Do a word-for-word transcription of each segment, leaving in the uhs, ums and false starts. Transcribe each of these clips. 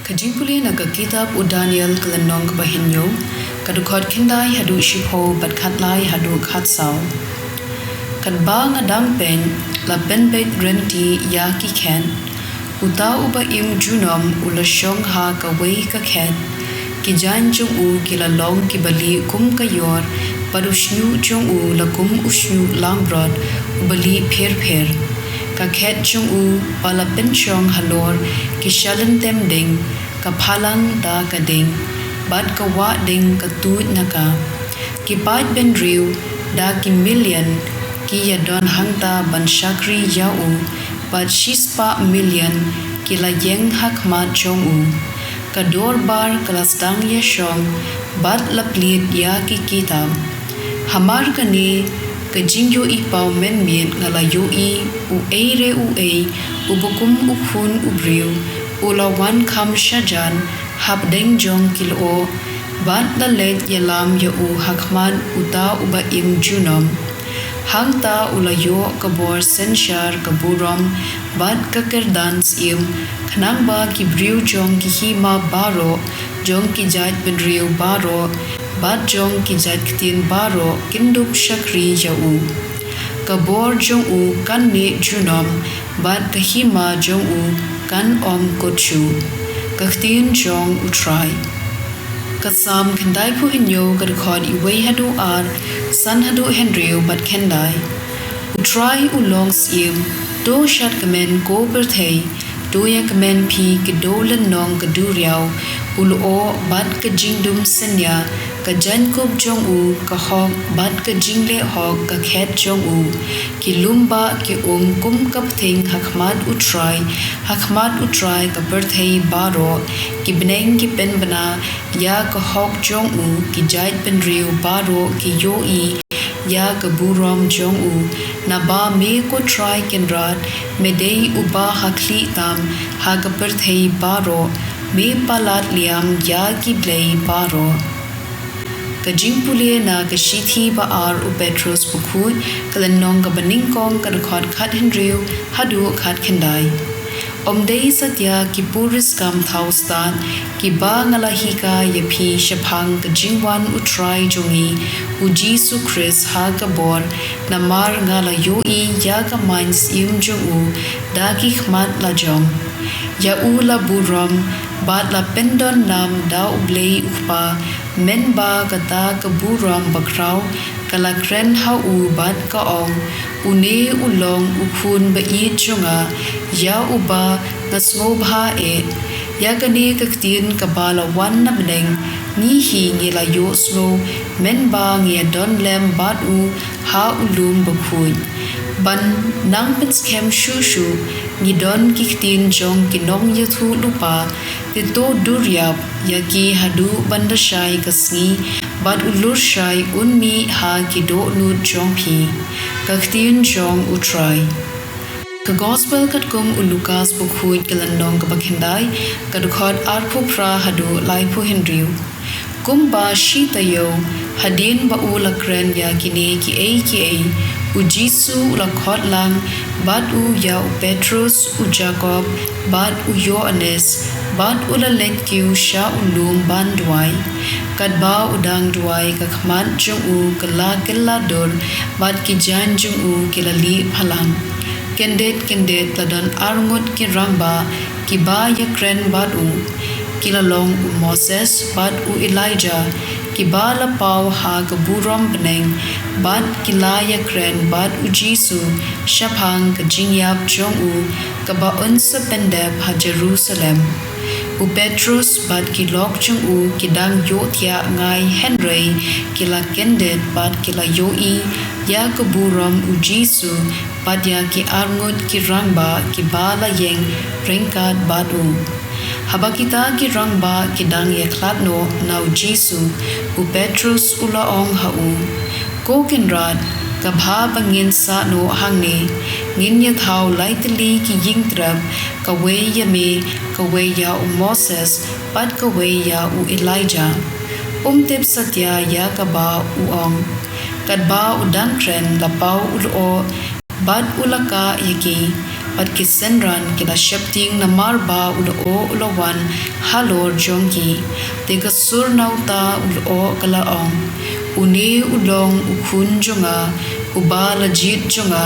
Ka jingpule na ka kitab u Daniel, ka lynnong kaba hynñiew, ka dkhot khyndai haduh shiphew bad khatlai haduh khatsaw. Katba nga dang peit, la pynbeit rynti ïa ki khet. Uta uba im junom u la shong ha kawei ka khet. Ki jaiñ jong u ki la long kiba lieh kum ka ïor, bad u shñiuh jong u la kum u shñiuh langbrot uba lieh pher pher. Ka khet jong u ba la pynshong halor ki shalynter ding, ka phalang da ka ding, bad ka wah ding ka tuid na ka. Ki paid bynriew da ki million ki ïadon hangta ban shakri ïa u, bad shispah million ki la ïeng ha khmat jong u. Ka dorbar ka la sdang ïashong, bad la plied ïa ki kitab. Hamar kane ka jingïohi paw mynmiet nga la ïohi uei re uei uba kum u khun u briew u la wan kham shajan hapdeng jong ki lyoh, bad la leit ïalam ïa u ha khmat uta uba im junom. Hangta u la ïoh ka bor synshar, ka burom bad ka kyrdan syiem, khnang ba ki briew jong ki hima baroh, jong ki jait bynriew baroh, bad jong ki jait ktien baroh kin dup shakri ïa u. Ka bor jong u kan neh junom, bad ka hima jong u kan ym kut shuh. Ka ktien jong u Trai. Ka Salm khyndaiphew hynñiew, ka dkhot iwei haduh ar, san haduh hynriew bad khyndai. U Trai u long syiem, to shad kmen ko pyrthei, to ïa kmen phi ki dewlynnong ka duriaw, u lyoh bad ka jingdum synñia, ka jaiñkup jong u, ka hok bad ka jingleh hok ka khet jong u. Ki lum bah ki um kum ka pthing ha khmat u Trai, ha khmat u Trai ka pyrthei baroh. Ki bneng ki pynbna ïa ka hok jong u, ki jait bynriew baroh ki ïohi ïa ka burom jong u. Naba me ko Trai Kynrad, me dei uba ha khlieh tam ha ka pyrthei baroh, me palat liam ïa ki blei baroh. Ka jingpule na ka shithi ba ar u Petros bakhuid, ka lynnong kaba nyngkong, ka dkhot khathynriew haduh khatkhyndai. Ym dei satia ki puriskam thaw stad kiba nga la hikai ïa phi shaphang ka jingwan u Trai jong ngi u Jisu Khrist ha ka bor, namar nga la ïohi ïa ka maiñ syiem jong u da ki khmat lajong. Ïa u la burom bad la pyndon nam da U Blei U Kpa, mynba kata ka burom bakhraw ka la kren ha u bad ka ong, une u long u khun ba ïeit jong nga, ïa uba nga sngewbha eh. Ïa kane ka ktien kaba la wan na bneng, ngi hi ngi la ïohsngew, mynba ngi ïadon lem bad u ha u lum bakhuid. Ban nang pynskhem shuh shuh, ngi don ki ktien jong ki nongïathuhlypa, te to dur ïap ïa ki haduh ban da shai ka sngi, bad u lur shai un mih ha ki dohnud jong phi. Ka ktien jong u Trai. Ka Gospel katkum u Lukas bakhuid, ka lynnong kaba khyndai, ka dkhot arphew phra haduh laiphew hynriew. Kumba shi taïew hadien ba u la kren ïa kine kiei kiei, u Jisu u la khot lang, bad u ïa u Petros, u Jakob, bad u Ïoannis, bad u la leit kiew sha u lum ban duwai. Katba u dang duwai ka khmat jong u ka la kylla dur, bad ki jaiñ jong u ki la lieh phalang. Kyndit kyndit la don arngut ki rangbah kiba ïakren bad u. Ki la long u Moses bad u Elijah, kiba la paw ha ka burom bneng, bad ki la ïakren bad u Jisu shaphang ka jingïap jong u kaba un sa pyndep ha Jerusalem. U Petros bad ki lok jong u ki dang ïohthiah ngai, hynrei ki la kyndit bad ki la ïohi ïa ka burom u Jisu, bad ïa ki arngut ki rangbah kiba la ïeng ryngkat bad u. Haba kita ki rangbah ki dang ïakhlad noh na u Jisu, u Petros u la ong ha u, Ko Kynrad, ka bha ba ngin sah noh hangne. Ngin ïathaw lai tylli ki ïingtrep, kawei ïa me, kawei ïa u Moses, bad kawei ïa u Elijah. Um tip satia ïa kaba u ong. Katba u dang kren la paw u lyoh, bad u la kah ïa ki. bad ki synran ki la sheptieng namarba u lyoh u la wan halor jong ki. Te ka sur na uta u lyoh ka la ong, Une u long u Khun jong nga, uba la jied jong nga;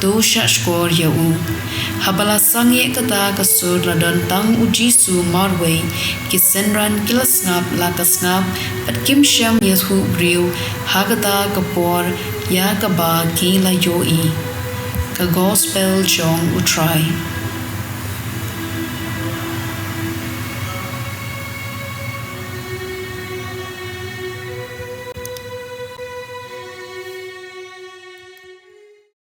to shahshkor ïa u. Haba la sangeh kata ka sur la don tang u Jisu marwei. Ki synran ki la sngap la ka sngap, bad kim shym ïathuhbriew ha kata ka por ïa kaba ki la ïohi. Ka Gospel jong U Trai.